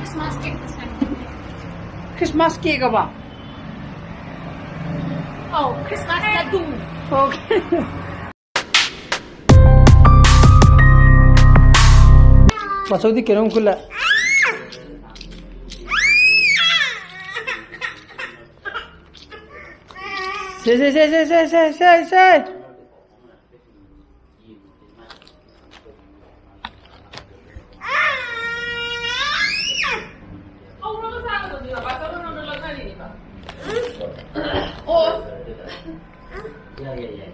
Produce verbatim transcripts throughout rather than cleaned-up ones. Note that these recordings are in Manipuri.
Christmas cake ꯁꯥꯏ꯫ Christmas cake ꯑꯕ? ꯑꯧ, Christmas laddu꯫ Okay꯫ ꯃꯆꯧꯗꯤ ꯀꯩꯅꯣꯝ ꯈꯨꯜꯂꯦ꯫ ꯁꯦ, ꯁꯦ, ꯁꯦ꯫ ꯍꯧꯔꯒ ꯆꯥꯒꯗꯕꯅꯤ ꯕꯕꯥ, ꯆꯠꯂꯣ, ꯅꯪꯗꯣ ꯂꯛꯅꯔꯤꯅꯦꯕ꯫ ꯑꯣ꯫ ꯌꯥꯏ, ꯌꯥꯏ, ꯌꯥꯏ꯫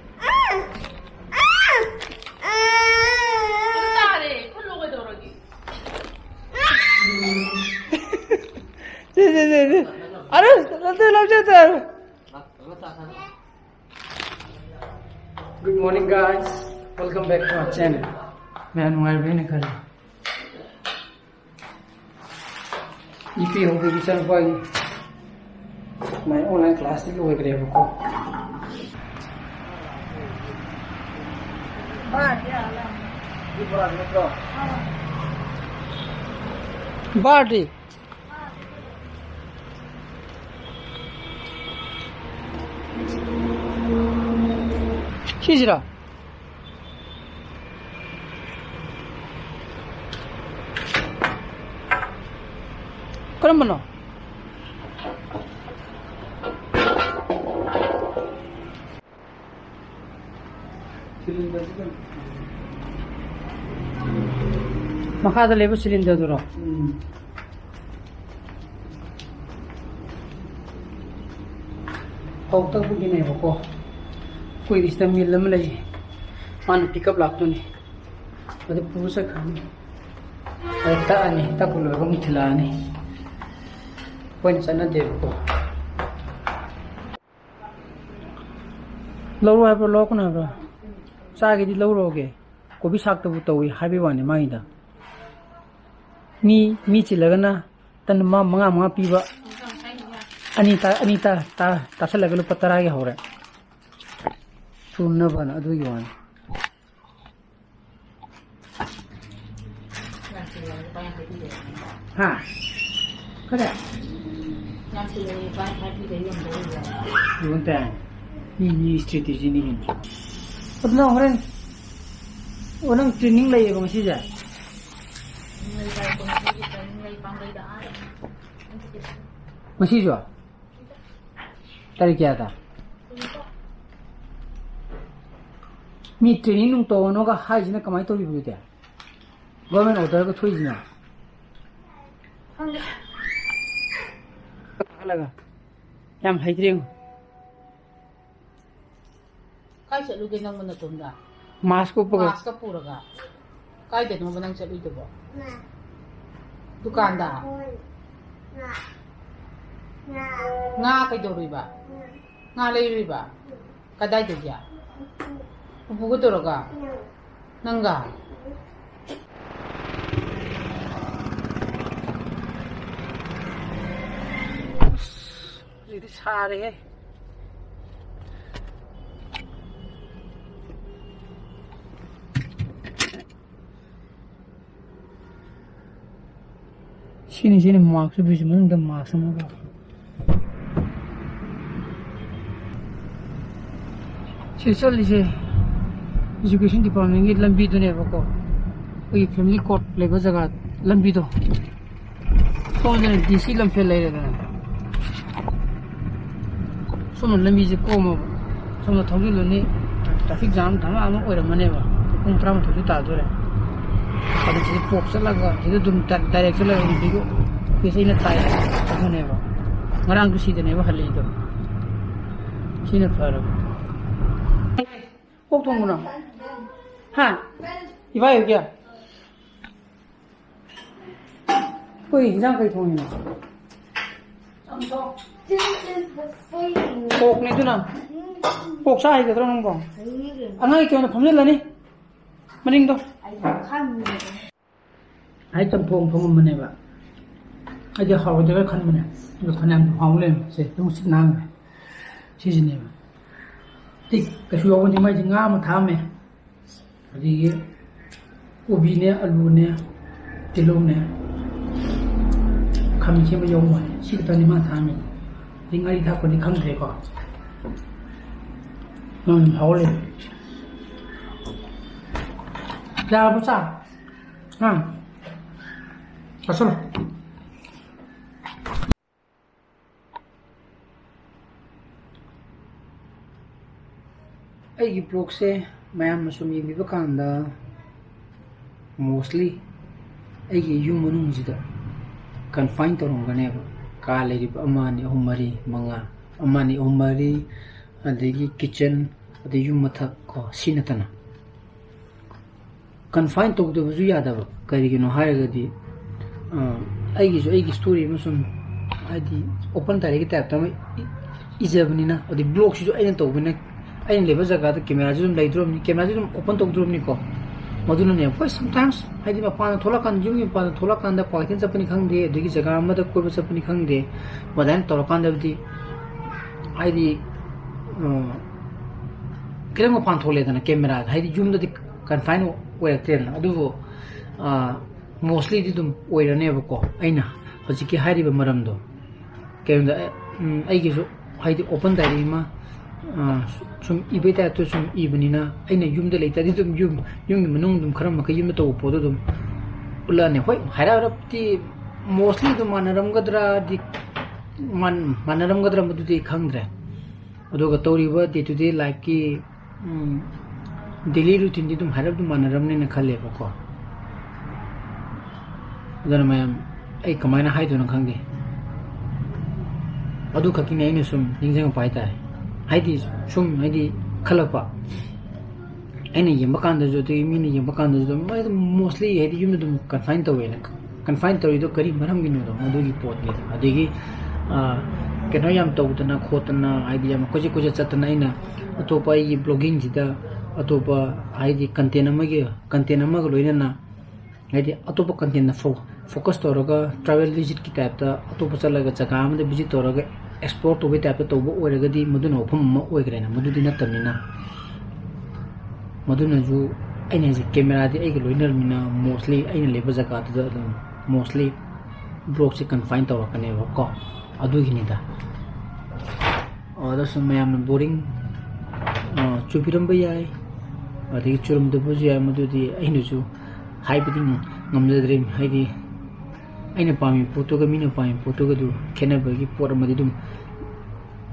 ꯑꯗꯨ ꯇꯥꯔꯦ, ꯈꯨꯜꯂꯣ ꯀꯩꯗꯧꯔꯒꯦ? ꯁꯦ, ꯁꯦ, ꯁꯦ, ꯁꯦ꯫ ꯑꯔꯦ, ꯂꯧꯖ, ꯂꯧꯖ ꯇꯥꯔꯦ꯫ Good morning, guys. Welcome back to our channel. ꯃꯌꯥꯝ ꯅꯨꯡꯉꯥꯏꯔꯤꯕ꯭ꯔꯥ ꯍꯥꯏꯅ ꯈꯜꯂꯤ꯫ ꯏꯄꯤ ꯍꯧꯕꯒꯤ ꯏꯆꯥꯅꯨꯄꯥꯒꯤ ꯃꯥꯏ online class ꯇꯤ ꯂꯣꯏꯈ꯭ꯔꯦꯕꯀꯣ꯫ ꯕꯥꯔꯗꯤ? ꯁꯤꯁꯤꯔꯥ? ꯀꯔꯝꯕꯅꯣ? ꯃꯈꯥꯗ ꯂꯩꯕ cylinder ꯗꯨꯔꯣ? ꯎꯝ꯫ ꯐꯧ ꯇꯛꯄꯒꯤꯅꯦꯕꯀꯣ꯫ ꯑꯩꯈꯣꯏꯒꯤ ꯁꯤꯗ mill ꯑꯃ ꯂꯩ꯫ ꯃꯥꯅ pick up ꯂꯥꯛꯇꯣꯏꯅꯤ꯫ ꯑꯗꯨ ꯄꯨꯔ ꯆꯠꯈ꯭ꯔꯅꯤ꯫ ꯑꯗꯨ ꯇꯛꯑꯅꯤ꯫ ꯇꯛꯄ ꯂꯣꯏꯔꯒ ꯑꯃꯨꯛ ꯊꯤꯜꯂꯛꯑꯅꯤ꯫ ꯑꯩꯈꯣꯏꯅ ꯆꯠꯅꯗꯦꯕꯀꯣ꯫ ꯂꯧꯔꯣ ꯍꯥꯏꯕ꯭ꯔꯣ, ꯂꯧꯔꯛꯀꯅꯨ ꯍꯥꯏꯕ꯭ꯔꯣ? ꯆꯥꯒꯦꯗꯤ ꯂꯧꯔꯣꯒꯦ꯫ ꯀꯣꯕꯤ ꯁꯥꯛꯇꯕꯨ ꯇꯧꯏ ꯍꯥꯏꯕꯩ ꯋꯥꯅꯤ ꯃꯥꯒꯤꯗ꯫ ꯃꯤ, ꯃꯤ ꯆꯤꯜꯂꯒꯅ ꯇꯟ ꯃ-, ꯃꯉꯥ ꯃꯉꯥ ꯄꯤꯕ꯫ ꯑꯅꯤ ꯇꯥ-, ꯑꯅꯤ ꯇꯥ-, ꯇꯥ-, ꯇꯥꯁꯜꯂꯒ ꯂꯨꯄꯥ ꯇꯔꯥꯒꯤ ꯍꯧꯔꯦ꯫ ꯆꯨꯝꯅꯕꯅ ꯑꯗꯨꯒꯤ ꯋꯥꯅꯤ꯫ ꯍꯥ? ꯀꯔꯤ? ꯌꯥꯝ ꯊꯨꯅ ꯂꯨꯄꯥ ꯊꯥꯔꯇꯤꯗ ꯌꯣꯟꯕ ꯑꯣꯏꯕ꯭ꯔꯥ? ꯌꯣꯟ ꯇꯥꯏ꯫ ꯃꯤ, ꯃꯤ ꯏꯁꯇ꯭ꯔꯦꯇꯦꯖꯤꯅꯤ ꯀꯩꯅꯣ꯫ ꯑꯗꯨ ꯅꯪ ꯍꯣꯔꯦꯟ, ꯑꯣ, ꯅꯪ ꯇ꯭ꯔꯦꯅꯤꯡ ꯂꯩꯌꯦꯕ ꯉꯁꯤꯁꯦ? ꯅꯤꯡꯉꯩ ꯂꯥꯏ ꯀꯣꯟꯊꯧꯒꯤ ꯇ꯭ꯔꯦꯅꯤꯡ ꯂꯩ ꯄꯥꯡꯒꯩꯗ ꯑꯥ꯫ ꯉꯁꯤꯁꯨ? ꯇꯥꯔꯤꯛ ꯀꯌꯥꯗ? ꯃꯤ ꯇ꯭ꯔꯦꯅꯤꯡ ꯅꯨꯡ ꯇꯧꯔꯅꯣꯒ ꯍꯥꯏꯁꯤꯅ ꯀꯃꯥꯏꯅ ꯇꯧꯔꯤꯕ ꯑꯗꯨꯗꯤ? ꯒꯣꯔꯃꯦꯟ ꯑꯣꯔꯗꯔꯒ ꯊꯣꯛꯏꯁꯤꯅ? ꯈꯪꯗꯦ꯫ ꯀꯥꯈꯠꯂꯒ꯫ ꯌꯥꯝ ꯍꯩꯇ꯭ꯔꯦ ꯌꯦꯡꯉꯣ꯫ ꯀꯥꯏ ꯆꯠꯂꯨꯒꯦ ꯅꯪꯕꯨ ꯅꯇꯣꯝꯗ? ꯃꯥꯁꯀ ꯎꯞꯄꯒ꯫ ꯃꯥꯁꯀ ꯄꯨꯔꯒ? ꯀꯥꯏꯗꯅꯣꯕ ꯅꯪ ꯆꯠꯂꯨꯏꯗꯨꯕꯣ? ꯉꯥ꯫ ꯗꯨꯀꯥꯟꯗ? ꯉꯥ꯫ ꯉꯥ꯫ ꯉꯥ ꯀꯩꯗꯧꯔꯨꯏꯕ? ꯉꯥ꯫ ꯉꯥ ꯂꯩꯔꯨꯏꯕ? ꯎꯝ꯫ ꯀꯗꯥꯏꯗꯒꯤ? ꯎꯝ꯫ ꯄꯨꯄꯨꯒ ꯇꯧꯔꯒ? ꯎꯝ꯫ ꯅꯪꯒ? ꯑꯁ, ꯍꯧꯖꯤꯛꯇꯤ ꯁꯥꯔꯦꯍꯦ꯫ ꯁꯤꯅꯤ, ꯁꯤꯅꯤ ꯃꯥꯛꯁ ꯎꯞꯄꯤꯁꯤ, ꯃꯅꯨꯡꯗ ꯃꯥꯛꯁ ꯑꯃꯒ꯫ ꯁꯤ ꯆꯠꯂꯤꯁꯦ ꯏꯖꯨꯀꯦꯁꯟ ꯗꯤꯄꯥꯔꯠꯃꯦꯟꯒꯤ ꯂꯝꯕꯤꯗꯨꯅꯦꯕꯀꯣ, ꯑꯩꯈꯣꯏꯒꯤ ꯐꯦꯃꯤꯂꯤ ꯀꯣꯔꯠ ꯂꯩꯕ ꯖꯒꯥ ꯂꯝꯕꯤꯗꯣ꯫ ꯁꯣꯝꯗꯅ ꯗꯤ ꯁꯤ ꯂꯝꯐꯦꯜ ꯂꯩꯔꯦꯗꯅ꯫ ꯁꯣꯝꯅ ꯂꯝꯕꯤꯁꯦ ꯀꯣꯝꯃꯕ꯫ ꯁꯣꯝꯗ ꯊꯧꯖꯤꯜꯂꯨꯅꯤ, ꯇ꯭ꯔꯥꯐꯤꯛ ꯖꯥꯝ ꯙꯃꯥ ꯑꯃ ꯑꯣꯏꯔꯝꯃꯅꯦꯕ꯫ ꯄꯨꯡ ꯇꯔꯥꯃꯥꯊꯣꯏꯁꯨ ꯇꯥꯗꯣꯔꯦ꯫ ꯑꯗꯨ ꯁꯤꯗ ꯄꯣꯛ ꯆꯠꯂꯒ ꯁꯤꯗ ꯑꯗꯨꯝ ꯗꯥ-, ꯗꯥꯏꯔꯦꯛ ꯆꯠꯂꯒ ꯑꯗꯨꯝ ꯄꯤꯔꯛꯑꯣ꯫ ꯄꯤꯁ ꯑꯩꯅ ꯇꯥꯏ ꯑꯗꯨꯅꯦꯕ꯫ ꯉꯔꯥꯡꯁꯨ ꯁꯤꯗꯅꯦꯕ ꯍꯜꯂꯛꯏꯗꯣ꯫ ꯁꯤꯅ ꯐꯔꯕ꯫ ꯑꯣꯛ ꯊꯣꯡꯕꯅꯣ? ꯍꯥ? ꯏꯕꯥꯏ ꯍꯣꯏꯒꯤ? ꯑꯩꯈꯣꯏ ꯏꯟꯖꯥꯡ ꯀꯩ ꯊꯣꯡꯉꯤꯅꯣ? ꯄꯣꯛꯅꯦ ꯑꯗꯨꯅ꯫ ꯄꯣꯛ ꯆꯥ ꯍꯩꯒꯗ꯭ꯔꯣ ꯅꯪꯕꯣ? ꯑꯉꯥꯡꯒꯤ ꯀꯩꯅꯣ ꯐꯝꯖꯤꯜꯂꯅꯤ꯫ ꯃꯅꯤꯡꯗꯣ꯫ ꯑꯩ ꯆꯝꯊꯣꯡ ꯊꯣꯡꯉꯝꯕꯅꯦꯕ꯫ ꯑꯩꯗꯤ ꯍꯥꯎꯔꯣꯏꯗ꯭ꯔꯥ ꯈꯟꯕꯅꯦ꯫ ꯑꯗꯣ ꯐꯅꯌꯥꯝ ꯍꯥꯎ ꯂꯩꯔꯝꯃꯦ꯫ ꯁꯦ, ꯅꯨꯡꯁꯤꯠ ꯅꯥꯟꯈ꯭ꯔꯦ꯫ ꯁꯤꯁꯤꯅꯦꯕ꯫ ꯇꯤꯛ ꯀꯩꯁꯨ ꯌꯥꯎꯕ ꯅꯠꯇꯦ, ꯃꯥꯏꯁꯦ ꯉꯥ ꯑꯃ ꯊꯥꯛꯑꯝꯃꯦ꯫ ꯑꯗꯒꯤ ꯀꯣꯕꯤꯅꯦ, ꯑꯂꯨꯅꯦ, ꯇꯤꯜꯍꯧꯅꯦ꯫ ꯈꯥꯃꯦꯟ ꯑꯁꯦꯝꯕ ꯌꯥꯎꯕ ꯃꯥꯜꯂꯦ꯫ ꯁꯤ ꯈꯛꯇꯅꯤ ꯃꯥ ꯊꯥꯛꯑꯝꯃꯤ꯫ ꯑꯗꯩ ꯉꯥꯔꯤ ꯊꯥꯛꯄꯅꯤ ꯈꯪꯗ꯭ꯔꯦꯀꯣ꯫ ꯎꯝ, ꯍꯥꯎꯔꯦ꯫ ꯌꯥꯔꯕꯣ ꯆꯥ? ꯍꯥ? ꯆꯥꯁꯜꯂꯣ꯫ ꯑꯩꯒꯤ vlogꯁꯦ ꯃꯌꯥꯝꯅ ꯁꯨꯝ ꯌꯦꯡꯕꯤꯕ ꯀꯥꯟꯗ, mostly ꯑꯩꯒꯤ ꯌꯨꯝ ꯃꯅꯨꯡꯁꯤꯗ confine ꯇꯧꯔꯝꯒꯅꯦꯕ꯫ ꯀꯥ ꯂꯩꯔꯤꯕ ꯑꯃ, ꯑꯅꯤ, ꯑꯍꯨꯝ, ꯃꯔꯤ, ꯃꯉꯥ, ꯑꯃ, ꯑꯅꯤ, ꯑꯍꯨꯝ, ꯃꯔꯤ, ꯑꯗꯒꯤ kitchen, ꯑꯗꯩ ꯌꯨꯝ ꯃꯊꯛ ꯀꯣ, ꯁꯤ ꯅꯠꯇꯅ꯫ Confine ꯇꯧꯗꯕꯁꯨ ꯌꯥꯗꯕ꯫ ꯀꯔꯤꯒꯤꯅꯣ ꯍꯥꯏꯔꯒꯗꯤ, ꯑ, ꯑꯩꯒꯤꯁꯨ ꯑꯩꯒꯤ story ꯑꯃ ꯁꯨꯝ, ꯍꯥꯏꯗꯤ, open diaryꯒꯤ typeꯇ ꯑꯃ ꯏ-, ꯏꯖꯕꯅꯤꯅ, ꯑꯗꯩ vlogꯁꯤꯁꯨ ꯑꯩꯅ ꯇꯧꯕꯅꯤꯅ, ꯑꯩꯅ ꯂꯩꯕ ꯖꯒꯥꯗ cameraꯁꯨ ꯑꯗꯨꯝ ꯂꯩꯗ꯭ꯔꯣꯕꯅꯤ, cameraꯁꯨ ꯑꯗꯨꯝ open ꯇꯧꯗ꯭ꯔꯣꯕꯅꯤꯀꯣ꯫ ꯃꯗꯨꯅꯅꯦ, ꯍꯣꯏ, sometimes, ꯍꯥꯏꯗꯤ, ꯃꯄꯥꯟꯗ ꯊꯣꯛꯂꯛꯀꯥꯟꯗ, ꯌꯨꯝꯒꯤ ꯃꯄꯥꯟꯗ ꯊꯣꯛꯂꯛꯀꯥꯟꯗ, ꯀ꯭ꯋꯥꯀꯩꯊꯦꯜ ꯆꯠꯄꯅꯤ ꯈꯪꯗꯦ, ꯑꯗꯒꯤ ꯖꯒꯥ ꯑꯃꯗ ꯀꯣꯏꯕ ꯆꯠꯄꯅꯤ ꯈꯪꯗꯦ, ꯃꯗꯥꯏꯅ ꯇꯧꯔꯀꯥꯟꯗꯕꯨꯗꯤ, ꯍꯥꯏꯗꯤ, ꯑ, ꯈꯤꯇꯪ ꯃꯄꯥꯟ ꯊꯣꯛꯂꯦꯗꯅ cameraꯗ, ꯍꯥꯏꯗꯤ, ꯌꯨꯝꯗꯗꯤ confine ꯑꯣꯏꯔꯛꯇ꯭ꯔꯦꯗꯅ꯫ ꯑꯗꯨꯕꯨ, ꯑ, mostlyꯗꯤ ꯑꯗꯨꯝ ꯑꯣꯏꯔꯅꯦꯕꯀꯣ꯫ ꯑꯩꯅ ꯍꯧꯖꯤꯛꯀꯤ ꯍꯥꯏꯔꯤꯕ ꯃꯔꯝꯗꯣ, ꯀꯩꯒꯤꯅꯣꯗ, ꯑꯦ, ꯎꯝ, ꯑꯩꯒꯤꯁꯨ, ꯍꯥꯏꯗꯤ, open diary ꯑꯃ, ꯑ, ꯁꯨꯝ ꯏꯕꯩ typeꯇ ꯁꯨꯝ ꯏꯕꯅꯤꯅ, ꯑꯩꯅ ꯌꯨꯝꯗ ꯂꯩꯇꯥꯔꯗꯤ ꯑꯗꯨꯝ ꯌꯨꯝ, ꯌꯨꯝꯒꯤ ꯃꯅꯨꯡ ꯑꯗꯨꯝ ꯈꯔ ꯃꯈꯩ ꯌꯨꯝꯗ ꯇꯧꯕ ꯄꯣꯠꯇꯣ ꯑꯗꯨꯝ ꯎꯠꯂꯛꯑꯅꯤ꯫ ꯍꯣꯏ, ꯍꯥꯏꯔꯞ ꯍꯥꯏꯔꯞꯇꯤ mostly ꯑꯗꯨꯝ ꯃꯥꯟꯅꯔꯝꯒꯗ꯭ꯔꯥꯗꯤ, ꯃꯥꯟ-, ꯃꯥꯟꯅꯔꯝꯒꯗ꯭ꯔꯥ, ꯃꯗꯨꯗꯤ ꯈꯪꯗ꯭ꯔꯦ꯫ ꯑꯗꯨꯒ ꯇꯧꯔꯤꯕ day to day lifeꯀꯤ, um, daily routineꯗꯤ ꯑꯗꯨꯝ ꯍꯥꯏꯔꯞ ꯑꯗꯨꯝ ꯃꯥꯟꯅꯔꯝꯅꯦꯅ ꯈꯜꯂꯦꯕꯀꯣ꯫ ꯑꯗꯨꯅ ꯃꯌꯥꯝ, ꯑꯩ ꯀꯃꯥꯏꯅ ꯍꯥꯏꯗꯣꯏꯅꯣ ꯈꯪꯗꯦ꯫ ꯑꯗꯨ ꯈꯛꯀꯤꯅꯦ ꯑꯩꯅ ꯁꯨꯝ ꯅꯤꯡꯁꯤꯡꯉꯛꯄ ꯍꯥꯏꯇꯥꯔꯦ꯫ ꯍꯥꯏꯗꯤ ꯁꯨꯝ, ꯍꯥꯏꯗꯤ ꯈꯜꯂꯛꯄ꯫ ꯑꯩꯅ ꯌꯦꯡꯕ ꯀꯥꯟꯗꯁꯨ, ꯑꯗꯒꯤ ꯃꯤꯅ ꯌꯦꯡꯕ ꯀꯥꯟꯗꯁꯨ ꯑꯗꯨꯝ, ꯑꯗꯨꯝ mostly ꯍꯥꯏꯗꯤ ꯌꯨꯝꯗ ꯑꯗꯨꯝ confine ꯇꯧꯋꯦꯅ꯫ Confine ꯇꯧꯔꯤꯗꯣ ꯀꯔꯤ ꯃꯔꯝꯒꯤꯅꯣꯗꯣ, ꯃꯗꯨꯒꯤ ꯄꯣꯠꯅꯤꯗ꯫ ꯑꯗꯒꯤ, ꯑ, ꯀꯩꯅꯣ ꯌꯥꯝ ꯇꯧꯗꯅ ꯈꯣꯠꯇꯅ, ꯍꯥꯏꯗꯤ ꯌꯥꯝ ꯀꯣꯏꯆꯠ ꯀꯣꯏꯆꯠ ꯆꯠꯇꯅ, ꯑꯩꯅ ꯑꯇꯣꯞꯄ ꯑꯩꯒꯤ vloggingꯁꯤꯗ ꯑꯇꯣꯞꯄ, ꯍꯥꯏꯗꯤ content ꯑꯃꯒꯤ, content ꯑꯃꯒ ꯂꯣꯏꯅꯅ, ꯍꯥꯏꯗꯤ ꯑꯇꯣꯞꯄ contentꯇ fo-, focus ꯇꯧꯔꯒ, travel visitꯀꯤ typeꯇ ꯑꯇꯣꯞꯄ ꯆꯠꯂꯒ ꯖꯒꯥ ꯑꯃꯗ visit ꯇꯧꯔꯒ explore ꯇꯧꯕꯒꯤ typeꯇ ꯇꯧꯕ ꯑꯣꯏꯔꯒꯗꯤ, ꯃꯗꯨꯅ ꯋꯥꯐꯝ ꯑꯃ ꯑꯣꯏꯈ꯭ꯔꯦꯅ꯫ ꯃꯗꯨꯗꯤ ꯅꯠꯇꯕꯅꯤꯅ, ꯃꯗꯨꯅꯁꯨ, ꯑꯩꯅ ꯍꯥꯏꯁꯦ, cameraꯗꯤ ꯑꯩꯒ ꯂꯣꯏꯅꯔꯕꯅꯤꯅ, mostly ꯑꯩꯅ ꯂꯩꯕ ꯖꯒꯥꯗꯨꯗ ꯑꯗꯨꯝ mostly ꯕ꯭ꯂꯣꯛꯁꯦ ꯀꯟꯐꯥꯏꯟ ꯇꯧꯔꯛꯀꯅꯦꯕꯀꯣ꯫ ꯑꯗꯨꯒꯤꯅꯤꯗ꯫ ꯑꯗꯁꯨ ꯃꯌꯥꯝꯅ ꯕꯣꯔꯤꯡ ꯆꯨꯕꯤꯔꯝꯕ ꯌꯥꯏ, ꯑꯗꯒꯤ ꯆꯨꯔꯝꯗꯕꯁꯨ ꯌꯥꯏ꯫ ꯃꯗꯨꯗꯤ ꯑꯩꯅꯁꯨ ꯍꯥꯏꯕꯗꯤ ꯉꯝꯖꯗ꯭ꯔꯦ꯫ ꯍꯥꯏꯗꯤ ꯑꯩꯅ ꯄꯥꯝꯃꯤꯕ ꯄꯣꯠꯇꯨꯒ ꯃꯤꯅ ꯄꯥꯝꯃꯤꯕ ꯄꯣꯠꯇꯨꯒ ꯑꯗꯨ ꯈꯦꯠꯅꯕꯒꯤ ꯄꯣꯠ ꯑꯃꯗꯤ ꯑꯗꯨꯝ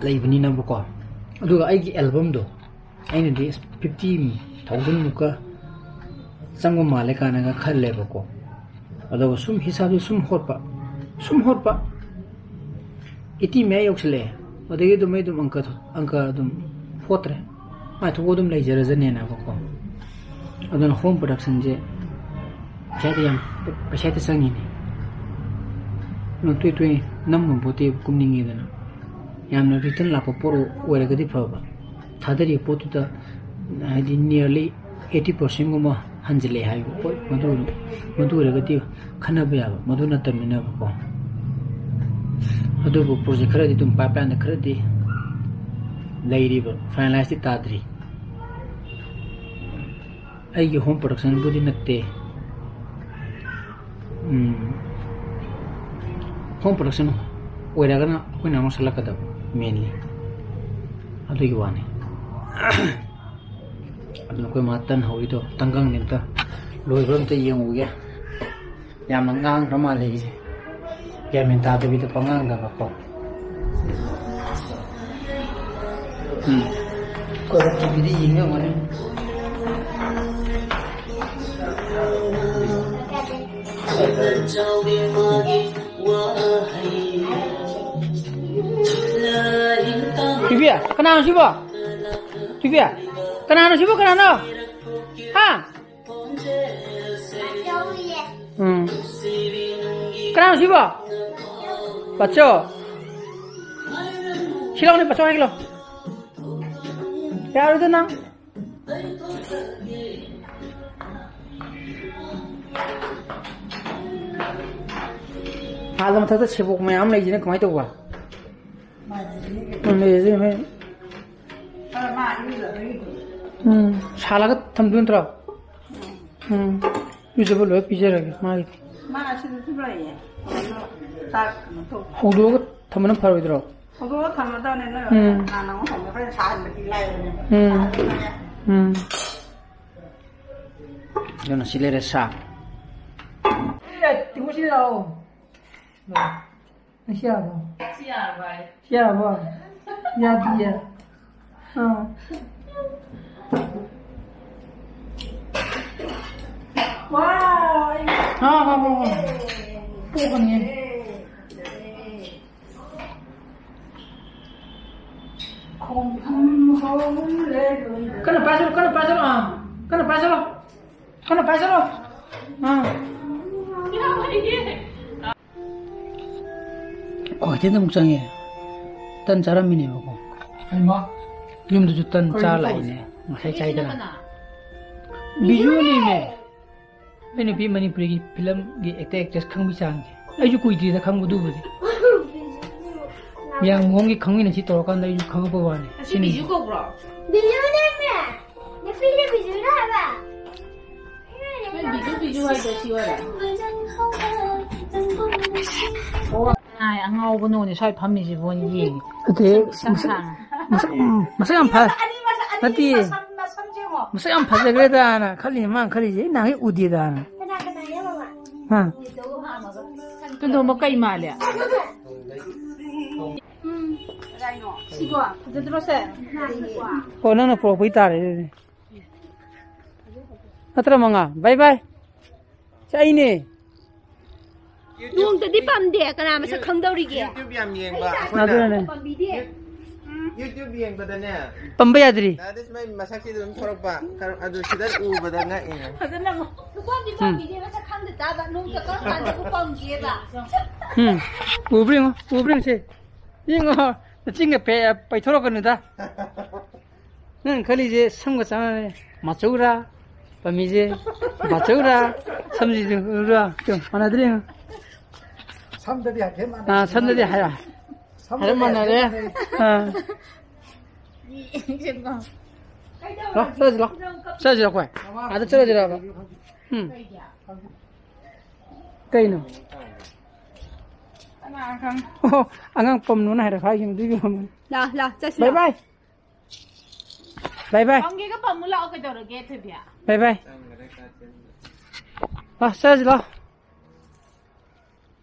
ꯂꯩꯕꯅꯤꯅꯕꯀꯣ꯫ ꯑꯗꯨꯒ ꯑꯩꯒꯤ ꯑꯦꯜꯕꯝꯗꯣ ꯑꯩꯅꯗꯤ ꯐꯤꯐꯇꯤ ꯊꯥꯎꯖꯟꯃꯨꯛꯀ ꯆꯪꯕ ꯃꯥꯜꯂꯦ ꯀꯥꯏꯅꯒ ꯈꯜꯂꯦꯕꯀꯣ꯫ ꯑꯗꯨꯒ ꯁꯨꯝ ꯍꯤꯁꯥꯞꯁꯦ ꯁꯨꯝ ꯍꯣꯠꯄ, ꯁꯨꯝ ꯍꯣꯠꯄ, ꯑꯩꯠꯇꯤ ꯃꯌꯥ ꯌꯧꯁꯤꯜꯂꯛꯑꯦ꯫ ꯑꯗꯒꯤ ꯑꯗꯨꯝ ꯑꯩ ꯑꯗꯨꯝ ꯑꯪꯀ ꯑꯪꯀ ꯑꯗꯨꯝ ꯍꯣꯠꯇ꯭ꯔꯦ, ꯃꯥꯏ ꯊꯣꯛꯄ ꯑꯗꯨꯝ ꯂꯩꯖꯔꯖꯅꯦꯅꯕꯀꯣ꯫ ꯑꯗꯨꯅ ꯍꯣꯝ ꯄ꯭ꯔꯗꯛꯁꯟꯁꯦ ꯄꯩꯁꯥꯗꯤ ꯌꯥꯝ, ꯄꯩꯁꯥꯗꯤ ꯆꯪꯉꯤꯅꯦ꯫ ꯅꯪ ꯇꯣꯏ ꯇꯣꯏ ꯅꯝꯕ ꯄꯣꯠꯇꯤ ꯀꯨꯝꯅꯤꯡꯉꯤꯗꯅ, ꯌꯥꯝꯅ ꯔꯤꯇꯔꯟ ꯂꯥꯛꯄ ꯄꯣꯠ ꯑꯣꯏꯔꯒꯗꯤ ꯐꯕ꯫ ꯊꯥꯗꯔꯤꯕ ꯄꯣꯠꯇꯨꯗ ꯍꯥꯏꯗꯤ ꯅꯤꯌꯔꯂꯤ ꯑꯩꯠꯇꯤ ꯄꯥꯔꯁꯦꯟꯒꯨꯝꯕ ꯍꯟꯖꯤꯜꯂꯛꯑꯦ ꯍꯥꯏꯕ ꯄꯣꯠ ꯃꯗꯨ, ꯃꯗꯨ ꯑꯣꯏꯔꯒꯗꯤ ꯈꯟꯅꯕ ꯌꯥꯕ꯫ ꯃꯗꯨ ꯅꯠꯇꯕꯅꯤꯅꯕꯀꯣ꯫ ꯑꯗꯨꯕꯨ ꯄ꯭ꯔꯣꯖꯦꯛ ꯈꯔꯗꯤ ꯑꯗꯨꯝ ꯄꯥꯏꯞꯂꯥꯏꯟꯗ ꯈꯔꯗꯤ ꯂꯩꯔꯤꯕ, ꯐꯥꯏꯅꯂꯥꯏꯁꯇꯤ ꯇꯥꯗ꯭ꯔꯤ꯫ ꯑꯩꯒꯤ ꯍꯣꯝ ꯄ꯭ꯔꯗꯛꯁꯟꯕꯨꯗꯤ ꯅꯠꯇꯦ꯫ ꯎꯝ, ꯍꯣꯝ ꯄ꯭ꯔꯗꯛꯁꯟ ꯑꯣꯏꯔꯒꯅ ꯑꯩꯈꯣꯏꯅ ꯑꯃꯨꯛ ꯁꯜꯂꯛꯀꯗꯕ ꯃꯦꯟꯂꯤ꯫ ꯑꯗꯨꯒꯤ ꯋꯥꯅꯤ꯫ ꯑꯗꯨꯅ ꯑꯩꯈꯣꯏ ꯃꯥ ꯇꯟ ꯍꯧꯔꯤꯗꯣ ꯇꯟꯒꯪꯅꯤ, ꯑꯝꯇ ꯂꯣꯏꯕ꯭ꯔꯥ ꯑꯝꯇ ꯌꯦꯡꯉꯨꯒꯦ꯫ ꯌꯥꯝꯅ ꯉꯥꯡꯈ꯭ꯔ ꯃꯥꯜꯂꯦ ꯑꯩꯁꯦ꯫ ꯒ꯭ꯌꯥꯟ ꯃꯦꯟ ꯇꯥꯗꯕꯤꯗ ꯄꯉꯥꯡꯗꯕꯀꯣ꯫ ꯎꯝ꯫ ꯀꯣꯏꯔꯛꯇꯕꯤꯗ ꯌꯦꯡꯉꯝꯒꯅꯤ꯫ ꯊꯣꯏꯕꯤ, ꯀꯅꯥꯅꯣ ꯁꯤꯕꯣ? ꯊꯣꯏꯕꯤ, ꯀꯅꯥꯅꯣ ꯁꯤꯕꯣ, ꯀꯅꯥꯅꯣ? ꯍꯥ? ꯎꯝ꯫ ꯀꯅꯥꯅꯣ ꯁꯤꯕꯣ? ꯕꯥꯆꯧ꯫ ꯁꯤ ꯂꯥꯎꯅꯦ, ꯕꯥꯆꯧ ꯍꯥꯏꯒꯦ ꯂꯥꯎ꯫ ꯌꯥꯔꯣꯏꯗ ꯅꯪ꯫ ꯑꯥꯗ ꯃꯊꯛꯇ ꯁꯦꯕꯣꯛ ꯃꯌꯥꯝ ꯂꯩꯁꯤꯅ ꯀꯃꯥꯏꯅ ꯇꯧꯕ? ꯎꯝ, ꯂꯩꯔꯁꯦ, ꯍꯣꯏ꯫ ꯎꯝ, ꯁꯥꯍꯜꯂꯒ ꯊꯝꯗꯣꯏ ꯅꯠꯇ꯭ꯔꯣ? ꯎꯝ, ꯏꯔꯨꯖꯕ ꯂꯣꯏꯔ ꯄꯤꯖꯔꯒꯦ ꯃꯥꯒꯤꯗꯤ꯫ ꯃꯥ ꯑꯁꯤꯗꯁꯨ ꯂꯩꯌꯦ꯫ ꯆꯥꯛ ꯀꯩꯅꯣ ꯇꯧ꯫ ꯍꯧꯗꯣꯛꯑꯒ ꯊꯝꯕꯅ ꯐꯔꯣꯏꯗ꯭ꯔꯣ? ꯍꯧꯗꯣꯛꯑꯒ ꯊꯝꯃꯗꯧꯅꯦ, ꯅꯣꯏ ꯎꯝ꯫ ꯅꯍꯥꯟ ꯑꯃꯨꯛ ꯍꯧꯗꯣꯛꯈ꯭ꯔꯦ, ꯁꯥꯍꯟꯕꯗꯤ ꯂꯥꯏꯕꯅꯦ꯫ ꯎꯝ꯫ ꯁꯥꯍꯟꯕꯅꯦ꯫ ꯎꯝ꯫ ꯑꯗꯨꯅ ꯁꯤ ꯂꯩꯔꯦ ꯁꯥ꯫ ꯑꯦ, ꯇꯤꯡꯉꯨꯁꯤ ꯂꯥꯛꯑꯣ꯫ ꯁꯤ ꯌꯥꯔꯕꯣ? ꯁꯤ ꯌꯥꯔꯕꯣ ꯍꯥꯏ? ꯁꯤ ꯌꯥꯔꯕꯣ? ꯌꯥꯗꯤꯌꯦ꯫ ꯑꯥ꯫ ꯋꯥꯎ, ꯑꯩ ꯑꯥ, ꯑꯥ, ꯑꯥ, ꯑꯥ꯫ ꯄꯣꯛꯀꯅꯤꯌꯦ꯫ ꯈꯣꯡꯐꯝ ꯍꯧꯔꯦ꯫ ꯀꯟꯅ ꯄꯥꯏꯁꯜꯂꯣ, ꯀꯟꯅ ꯄꯥꯏꯁꯜꯂꯣ, ꯑꯥ꯫ ꯀꯟꯅ ꯄꯥꯏꯁꯜꯂꯣ꯫ ꯀꯟꯅ ꯄꯥꯏꯁꯜꯂꯣ꯫ ꯑꯥ꯫ ꯀ꯭ꯋꯥꯀꯩꯊꯦꯜꯗ ꯑꯃꯨꯛ ꯆꯪꯉꯦ꯫ ꯇꯟ ꯆꯥꯔꯝꯃꯤꯅꯦꯕꯀꯣ꯫ ꯍꯩꯃꯥ꯫ ꯌꯨꯝꯗꯁꯨ ꯇꯟ ꯀꯩꯅꯣ ꯆꯥꯔ ꯇꯧꯔꯤꯁꯦ? ꯂꯥꯛꯏꯅꯦ꯫ ꯉꯁꯥꯏ ꯆꯥꯏꯗꯅ꯫ ꯕꯤꯖꯨꯅꯦꯃꯦ꯫ ꯑꯩ ꯅꯨꯄꯤ ꯃꯅꯤꯄꯨꯔꯤꯒꯤ ꯐꯤꯂꯝꯒꯤ actor actress ꯈꯪꯕꯒꯤ ꯆꯥꯡꯁꯦ꯫ ꯑꯩꯁꯨ ꯀꯨꯏꯗ꯭ꯔꯤꯗ ꯈꯪꯕꯗꯨꯕꯨꯗꯤ꯫ ꯃꯌꯥꯝ ꯃꯑꯣꯡꯒꯤ ꯈꯪꯃꯤꯟꯅꯁꯤ ꯇꯧꯔꯀꯥꯟꯗ ꯑꯩꯁꯨ ꯈꯪꯉꯛꯄ ꯋꯥꯅꯤ꯫ ꯑꯁꯤ ꯁꯤꯅꯤ꯫ ꯕꯤꯖꯨ ꯀꯧꯕ꯭ꯔꯣ? ꯕꯤꯖꯨꯅꯦꯃꯦ꯫ ꯅꯨꯄꯤꯁꯦ ꯕꯤꯖꯨꯅꯦ ꯍꯥꯏꯕ꯫ ꯅꯪ ꯕꯤꯖꯨ ꯕꯤꯖꯨ ꯍꯥꯏꯗꯣ ꯁꯤ ꯑꯣꯏꯔꯦ꯫ ꯀꯅꯥꯏ ꯑꯉꯥꯎꯕꯅꯣꯅꯦ ꯁ꯭ꯋꯥꯏ ꯐꯝꯃꯤꯁꯤꯕꯣ ꯌꯦꯡꯉꯤ꯫ ꯅꯠꯇꯦ, ꯁꯛ ꯃꯁꯛ, ꯁꯥꯡꯅ꯫ ꯃꯁꯛ, ꯃꯁꯛ ꯌꯥꯝ ꯐ-, ꯑꯅꯤ ꯃꯁꯛ, ꯑꯅꯤ ꯅꯠꯇꯦ꯫ ꯃꯁꯝ, ꯃꯁꯝ ꯁꯦꯝꯃꯣ꯫ ꯃꯁꯛ ꯌꯥꯝ ꯐꯖꯈ꯭ꯔꯦꯗꯅ ꯈꯜꯂꯤꯅꯦ ꯃꯥꯅ ꯈꯜꯂꯤꯁꯦ꯫ ꯑꯩ ꯅꯍꯥꯟꯒꯩ ꯎꯗꯦꯗꯅ꯫ ꯀꯅꯥ ꯀꯅꯥ ꯌꯦꯡꯉꯣ? ꯍꯥ? ꯇꯣꯟꯗꯣꯝꯕ ꯀꯩ ꯃꯥꯜꯂꯦ? ꯎꯝ꯫ ꯀꯗꯥꯏꯅꯣ? ꯁꯤꯕꯣ? ꯐꯖꯗ꯭ꯔꯣ ꯁꯦ? ꯑꯣ, ꯅꯪꯅ ꯄꯨꯔꯛꯄꯩ ꯇꯥꯔꯦ ꯑꯗꯨꯗꯤ꯫ ꯅꯠꯇ꯭ꯔ ꯃꯉꯥ? ꯕꯥꯏ ꯕꯥꯏ꯫ ꯁꯤ ꯑꯩꯅꯦ꯫ ꯅꯣꯡꯃꯇꯗꯤ ꯄꯥꯝꯗꯦ꯫ ꯀꯅꯥ ꯃꯁꯛ ꯈꯪꯗꯧꯔꯤꯒꯦ? YouTube ꯌꯥꯝ ꯌꯦꯡꯕ ꯑꯩ ꯑꯩꯈꯣꯏꯅ꯫ ꯑꯗꯨꯅꯅꯦ꯫ ꯄꯥꯝꯕꯤꯗꯦ꯫ YouTube ꯌꯦꯡꯕꯗꯅꯦ꯫ ꯄꯝꯕ ꯌꯥꯗ꯭ꯔꯤ꯫ ꯅꯥꯗꯤꯁ ꯃꯥꯏ ꯃꯁꯛꯁꯤꯗ ꯑꯗꯨꯝ ꯊꯣꯔꯛꯄ꯫ ꯀꯔ-, ꯑꯗꯨ ꯁꯤꯗ ꯎꯕꯗ ꯉꯛꯏꯅꯦ꯫ ꯐꯖꯅ ꯑꯃꯨꯛ꯫ ꯅꯨꯄꯥꯗꯤ ꯎꯝ꯫ ꯄꯥꯝꯕꯤꯗꯦ, ꯃꯁꯛ ꯈꯪꯗ ꯇꯥꯕ꯫ ꯅꯣꯡꯃꯇ ꯀꯔꯝ ꯀꯥꯟꯗꯕꯨ ꯄꯥꯝꯒꯦꯕ? ꯎꯝ꯫ ꯎꯕ꯭ꯔ ꯌꯦꯡꯉꯣ, ꯎꯕ꯭ꯔ ꯌꯦꯡꯉꯣ ꯁꯦ꯫ ꯌꯦꯡꯉꯣ, ꯅꯆꯤꯟꯒ ꯄꯦ-, ꯄꯩꯊꯣꯔꯛꯀꯅꯨꯗ꯫ ꯅꯪ ꯈꯜꯂꯤꯁꯦ ꯁꯝꯒ ꯆꯞ ꯃꯥꯟꯅꯩ꯫ ꯃꯆꯧꯔꯥ, ꯄꯥꯝꯃꯤꯁꯦ ꯃꯆꯧꯔꯥ, ꯁꯝꯁꯤꯁꯨ ꯎꯔꯥ? ꯇꯨ, ꯃꯥꯟꯅꯗ꯭ꯔꯦ ꯌꯦꯡꯉꯣ꯫ ꯁꯝꯗꯗꯤ ꯍꯥꯏꯐꯦꯠ ꯃꯥꯟꯅꯩ꯫ ꯑꯥ, ꯁꯝꯗꯗꯤ ꯍꯥꯏ-, ꯁꯝꯗꯗꯤ ꯍꯥꯏꯐꯦꯠ ꯃꯥꯟꯅꯔꯦ꯫ ꯍꯥꯏꯐꯦꯠ ꯃꯥꯟꯅꯩ꯫ ꯑꯥ꯫ ꯂꯥꯛꯑꯣ, ꯆꯠꯂꯁꯤ, ꯂꯥꯛꯑꯣ꯫ ꯆꯠꯂꯁꯤ, ꯂꯥꯛꯑꯣ, ꯑꯩꯈꯣꯏ꯫ ꯑꯥꯗ ꯆꯠꯂꯁꯤꯔꯕ? ꯎꯝ꯫ ꯀꯩꯅꯣ? ꯑꯣ, ꯑꯉꯥꯡ ꯄꯝꯅꯣꯅ ꯍꯥꯏꯔꯛ ꯍꯥꯏꯈꯤꯕ ꯑꯗꯨꯒꯤ ꯑꯣꯏꯔꯝꯒꯅꯤ꯫ ꯂꯥ, ꯂꯥ, ꯆꯠꯁꯤ ꯕꯥꯏ ꯂꯥ꯫ ꯕꯥꯏ꯫ ꯕꯥꯏ ꯕꯥꯏ꯫ ꯄꯝꯒꯦꯒ ꯄꯝꯃꯨ ꯂꯥꯛꯑꯣ, ꯀꯩꯗꯧꯔꯒꯦ, ꯊꯣꯏꯕꯤ? ꯕꯥꯏ ꯕꯥꯏ꯫ ꯂꯥ, ꯆꯠꯂꯁꯤ ꯂꯥ꯫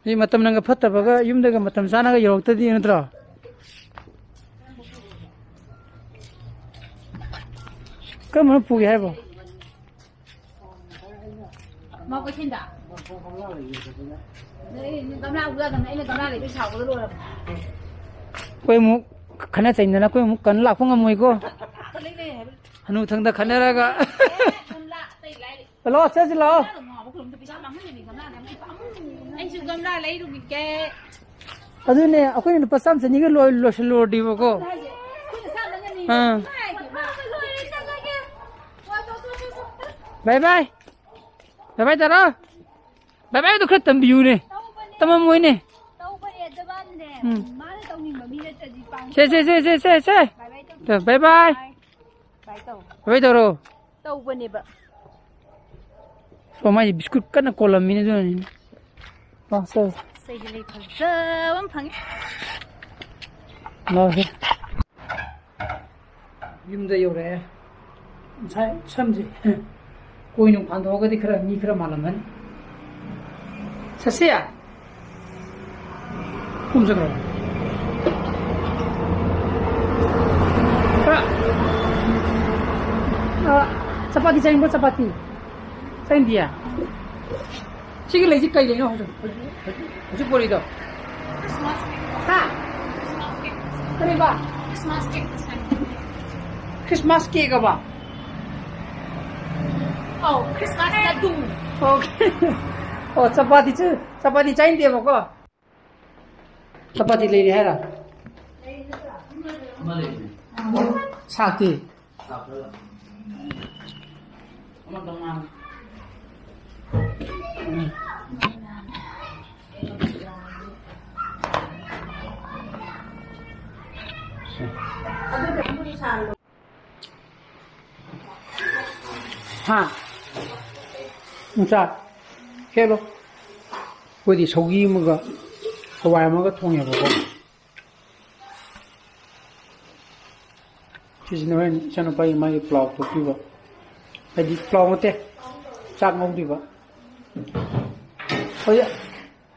ꯃꯤ ꯃꯇꯝ ꯅꯪꯒ ꯐꯠꯇꯕꯒ ꯌꯨꯝꯗꯒ ꯃꯇꯝ ꯆꯥꯅꯒ ꯌꯧꯔꯛꯇꯗꯤ ꯅꯠꯇ꯭ꯔꯣ? ꯀꯔꯝꯕꯅ ꯄꯨꯒꯦ ꯍꯥꯏꯕꯣ? ꯃꯥ ꯀꯩꯊꯦꯜꯗ? ꯅꯣꯏ ꯒꯝꯂꯥ ꯎ ꯌꯥꯗꯕꯅꯦ, ꯑꯩꯅ ꯒꯝꯂꯥ ꯂꯩꯕꯩ ꯁꯥꯎꯕꯗ ꯂꯣꯏꯔꯕꯅꯦ꯫ ꯑꯩꯈꯣꯏ ꯑꯃꯨꯛ ꯈꯠꯅ ꯆꯩꯅꯗꯅ ꯑꯩꯈꯣꯏ ꯑꯃꯨꯛ ꯀꯟꯅ ꯂꯥꯛꯄ ꯉꯝꯃꯣꯏꯀꯣ꯫ ꯂꯩ, ꯂꯩ ꯍꯥꯏꯕ꯫ ꯍꯅꯨꯊꯪꯗ ꯈꯠꯅꯔꯒ꯫ ꯑꯦ, ꯒꯝꯂꯥ ꯑꯇꯩ ꯂꯥꯏꯔꯤ꯫ ꯍꯜꯂꯣ, ꯆꯠꯁꯤ ꯂꯥꯛꯑꯣ꯫ ꯒꯝꯂꯥꯗꯣ ꯉꯥꯎꯕ ꯈꯨꯂꯨꯝꯗ ꯄꯩꯁꯥ ꯃꯥꯡꯍꯜꯂꯤꯅꯦ, ꯒꯝꯂꯥꯗ ꯌꯥꯝ ꯄꯥꯝꯃꯨꯏ꯫ ꯑꯩꯁꯨ ꯒꯝꯂꯥ ꯂꯩꯔꯨꯈꯤꯒꯦ꯫ ꯑꯗꯨꯅꯦ, ꯑꯩꯈꯣꯏꯅ ꯂꯨꯄꯥ ꯆꯥꯝꯃ ꯆꯅꯤꯒ ꯂꯣꯏ-, ꯂꯣꯏꯁꯤꯜꯂꯨꯔꯗꯤꯕꯀꯣ꯫ ꯍꯥꯏꯁꯦ, ꯑꯩꯈꯣꯏꯅ ꯆꯥꯝꯃ ꯆꯅꯤ ꯑꯥ꯫ ꯍꯥꯏꯒꯦꯕ꯫ ꯕꯥꯏ ꯕꯥꯏ꯫ ꯕꯥꯏ ꯕꯥꯏ ꯇꯥꯔꯣ꯫ ꯕꯥꯏ ꯕꯥꯏꯗꯣ ꯈꯔ ꯇꯝꯕꯤꯌꯨꯅꯦ꯫ ꯇꯝꯃꯝꯃꯣꯏꯅꯦ꯫ ꯇꯧꯕꯅꯦ, ꯑꯗꯨ ꯃꯥꯅꯅꯦ, ꯎꯝ꯫ ꯃꯥꯅ ꯇꯧꯅꯤꯡꯕ ꯃꯤ ꯅꯠꯇ꯭ꯔꯗꯤ ꯄꯥꯡ-, ꯁꯦ, ꯁꯦ, ꯁꯦ, ꯁꯦ, ꯁꯦ, ꯁꯦ꯫ ꯕꯥꯏ ꯕꯥꯏ ꯇꯧ꯫ ꯇꯧ, ꯕꯥꯏ ꯕꯥꯏ꯫ ꯕꯥꯏ ꯕꯥꯏ ꯇꯧ꯫ ꯕꯥꯏ ꯕꯥꯏ ꯇꯧꯔꯣ꯫ ꯇꯧꯕꯅꯦꯕ꯫ ꯁꯣ ꯃꯥꯏꯁꯦ ꯕꯤꯁꯀꯨꯠ ꯀꯟꯅ ꯀꯣꯜꯂꯝꯃꯤꯅꯦ ꯑꯗꯨꯅꯅꯤꯅꯦ꯫ ꯂꯥꯛꯆꯔꯦ꯫ ꯑꯁ, ꯑꯩꯗꯤ ꯂꯩ ꯐꯖꯕ ꯑꯃ ꯐꯪꯉꯦ꯫ ꯂꯥꯛꯑꯣꯁꯦ꯫ ꯌꯨꯝꯗ ꯌꯧꯔꯛꯑꯦ꯫ ꯉꯁꯥꯏ ꯁꯝꯁꯦ ꯀꯣꯏ ꯅꯨꯡ ꯐꯥꯟꯗꯣꯛꯑꯒꯗꯤ ꯈꯔ ꯃꯤ ꯈꯔ ꯃꯥꯜꯂꯝꯃꯅꯤ꯫ ꯁꯁꯤꯌꯥ! ꯀꯨꯝ ꯆꯠꯈ꯭ꯔꯣ꯫ ꯑ, ꯑ, ꯆꯄꯥꯇꯤ ꯆꯥꯅꯤꯡꯕ꯭ꯔꯣ, ꯆꯄꯥꯇꯤ? ꯆꯥꯅꯤꯡꯗꯤꯌꯦ? ꯁꯤꯒꯤ ꯂꯩꯁꯤ ꯀꯩ ꯂꯩꯅꯣ ꯍꯧꯖꯤꯛ, ꯍꯧꯖꯤꯛ, ꯍꯧꯖꯤꯛ ꯄꯣꯔꯤꯗꯣ? ꯍꯥ? ꯀꯔꯤꯕ? ꯈ꯭ꯔꯤꯁꯃꯥꯁ ꯀꯦꯛ ꯑꯕ? ꯑꯧ, ꯈ꯭ꯔꯤꯁꯃꯥꯁ ꯂꯗꯨ꯫ ꯑꯣꯀꯦ꯫ ꯑꯣ, ꯆꯄꯥꯇꯤ ꯆ-, ꯆꯄꯥꯇꯤ ꯆꯥꯅꯤꯡꯗꯦꯕꯀꯣ? ꯆꯄꯥꯇꯤ ꯂꯩꯔꯦ ꯍꯥꯏꯔ? ꯁꯥꯛꯇꯤ? ꯍꯥ? ꯅꯨꯡꯁꯥ ꯍꯦꯛꯂꯣ꯫ ꯑꯩꯈꯣꯏꯗꯤ ꯁꯧꯒꯤ ꯑꯃꯒ ꯍꯋꯥꯏ ꯑꯃꯒ ꯊꯣꯡꯉꯦꯕꯀꯣ꯫ ꯁꯤꯁꯤꯅ ꯍꯣꯔꯦꯟ ꯏꯆꯥꯅꯨꯄꯥꯒꯤ ꯃꯥꯒꯤ ꯄ꯭ꯂꯥꯎ ꯇꯣꯠꯄꯤꯕ꯫ ꯍꯥꯏꯗꯤ ꯄ꯭ꯂꯥꯎ ꯅꯠꯇꯦ, ꯆꯥꯛ ꯉꯧꯗꯣꯏꯕ꯫ ꯍꯧꯖꯤꯛ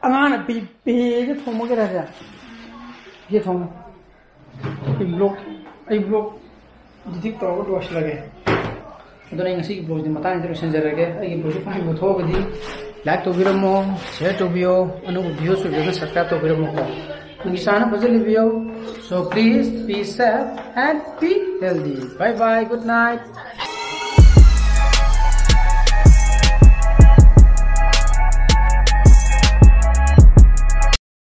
ꯑꯉꯥꯡꯅ ꯄꯤ ꯄꯤꯒ ꯊꯣꯡꯕꯒꯤꯔꯁꯦ꯫ ꯁꯤ ꯊꯣꯡꯉꯣ꯫ ꯑꯩ ꯕ꯭ꯂꯣꯛ ꯑꯩ ꯕ꯭ꯂꯣꯛ ꯏꯗꯤꯠ ꯇꯧꯔꯒ ꯂꯣꯏꯁꯤꯜꯂꯒꯦ꯫ ꯑꯗꯨꯅ ꯑꯩ ꯉꯁꯤꯒꯤ ꯕ꯭ꯂꯣꯛꯁꯤꯗꯤ ꯃꯇꯥꯡꯁꯤꯗ ꯂꯣꯏꯁꯤꯟꯖꯔꯒꯦ꯫ ꯑꯩꯒꯤ ꯕ꯭ꯂꯣꯛꯁꯤ ꯄꯥꯝꯕ ꯊꯣꯛꯑꯒꯗꯤ ꯂꯥꯏꯛ ꯇꯧꯕꯤꯔꯝꯃꯣ, ꯁꯤꯌꯔ ꯇꯧꯕꯤꯌꯣ, ꯑꯅꯧꯕ ꯚꯤꯌꯨꯁ ꯑꯣꯏꯕꯤꯔꯒꯅ ꯁꯕꯁꯀ꯭ꯔꯥꯏꯕ ꯇꯧꯕꯤꯔꯝꯃꯣꯀꯣ꯫ ꯅꯪꯒꯤ ꯆꯥꯅ ꯐꯖꯅ ꯂꯩꯕꯤꯌꯣ꯫ So please be safe and be healthy. Bye bye, good night.